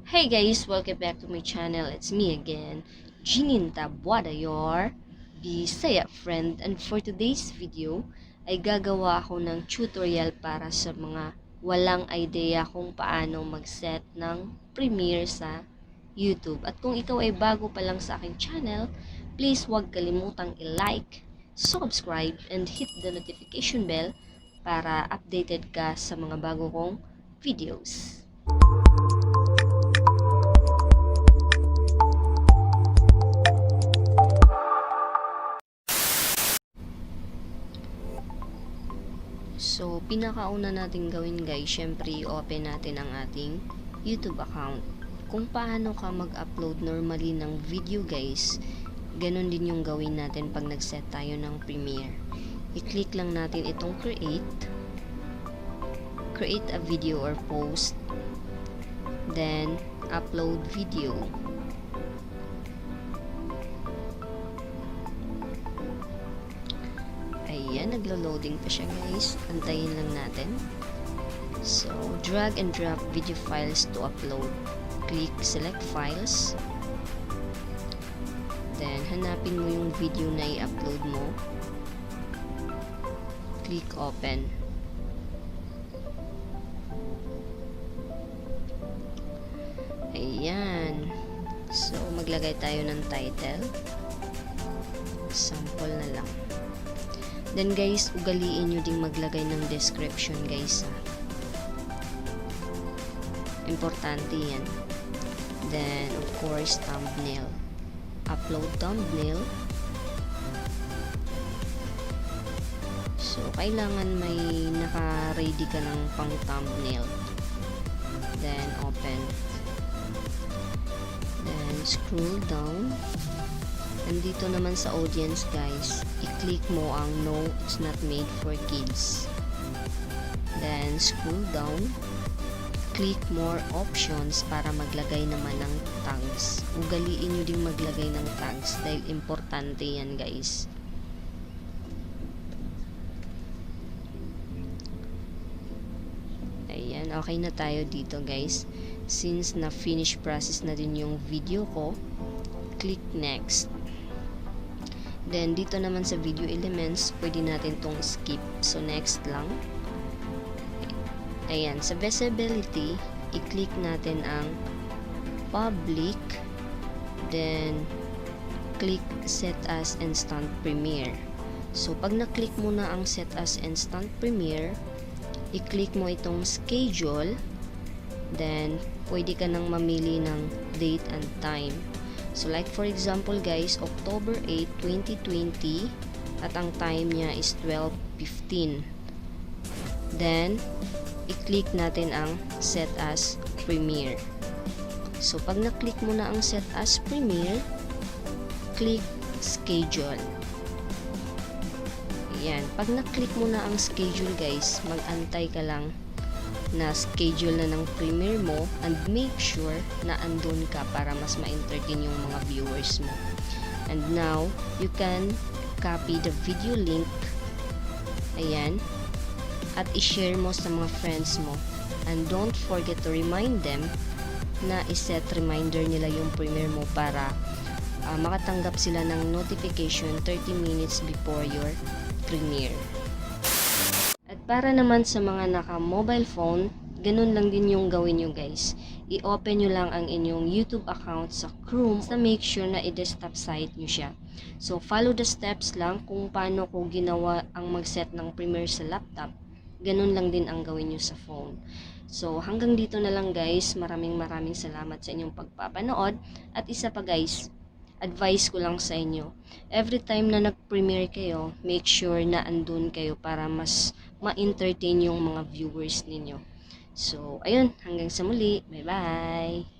Hey guys, welcome back to my channel. It's me again, J-Nyn, your Bisaya friend. And for today's video, ay gagawa ako ng tutorial para sa mga walang idea kung paano mag-set ng premiere sa YouTube. At kung ikaw ay bago pa lang sa aking channel, please huwag kalimutang i-like, subscribe, and hit the notification bell para updated ka sa mga bago kong videos. So, pinakauna natin gawin guys, syempre i-open natin ang ating YouTube account. Kung paano ka mag-upload normally ng video guys, ganun din yung gawin natin pag nag-set tayo ng Premiere. I-click lang natin itong create a video or post, then upload video. Ayan, naglo-loading pa siya guys. Antayin lang natin. So, drag and drop video files to upload. Click select files. Then, hanapin mo yung video na i-upload mo. Click open. Ayan. So, maglagay tayo ng title. Sample na lang. Then guys, ugaliin nyo ding maglagay ng description guys. Importante yan. Then, of course, thumbnail. Upload thumbnail. So, kailangan may naka-ready ka ng pang thumbnail. Then, open. Then, scroll down. Nandito naman sa audience guys, i-click mo ang no, it's not made for kids. Then scroll down, click more options para maglagay naman ng tags. Ugaliin nyo din maglagay ng tags dahil importante yan guys. Ayan, okay na tayo dito guys. Since na-finish process na din yung video ko, click next. Then, dito naman sa video elements, pwede natin tong skip. So, next lang. Ayan, sa visibility, i-click natin ang public. Then, click set as instant premiere. So, pag na-click mo na ang set as instant premiere, i-click mo itong schedule. Then, pwede ka nang mamili ng date and time. So like for example guys, October 8, 2020 at ang time niya is 12:15. Then, i-click natin ang set as premiere. So pag na-click mo na ang set as premiere, click schedule. Ayan. Pag na-click mo na ang schedule guys, mag-antay ka lang na schedule na ng premiere mo and make sure na andun ka para mas ma-entertain yung mga viewers mo. And now, you can copy the video link. Ayan. At i-share mo sa mga friends mo. And don't forget to remind them na i-set reminder nila yung premiere mo para makatanggap sila ng notification 30 minutes before your premiere. At para naman sa mga naka-mobile phone, ganun lang din yung gawin nyo guys. I-open nyo lang ang inyong YouTube account sa Chrome na make sure na i-desktop site nyo siya. So, follow the steps lang kung paano ko ginawa ang mag-set ng premiere sa laptop. Ganun lang din ang gawin nyo sa phone. So, hanggang dito na lang guys. Maraming salamat sa inyong pagpapanood. At isa pa guys, advice ko lang sa inyo, every time na nag-premiere kayo, make sure na andun kayo para mas ma-entertain yung mga viewers ninyo. So, ayun, hanggang sa muli. Bye-bye!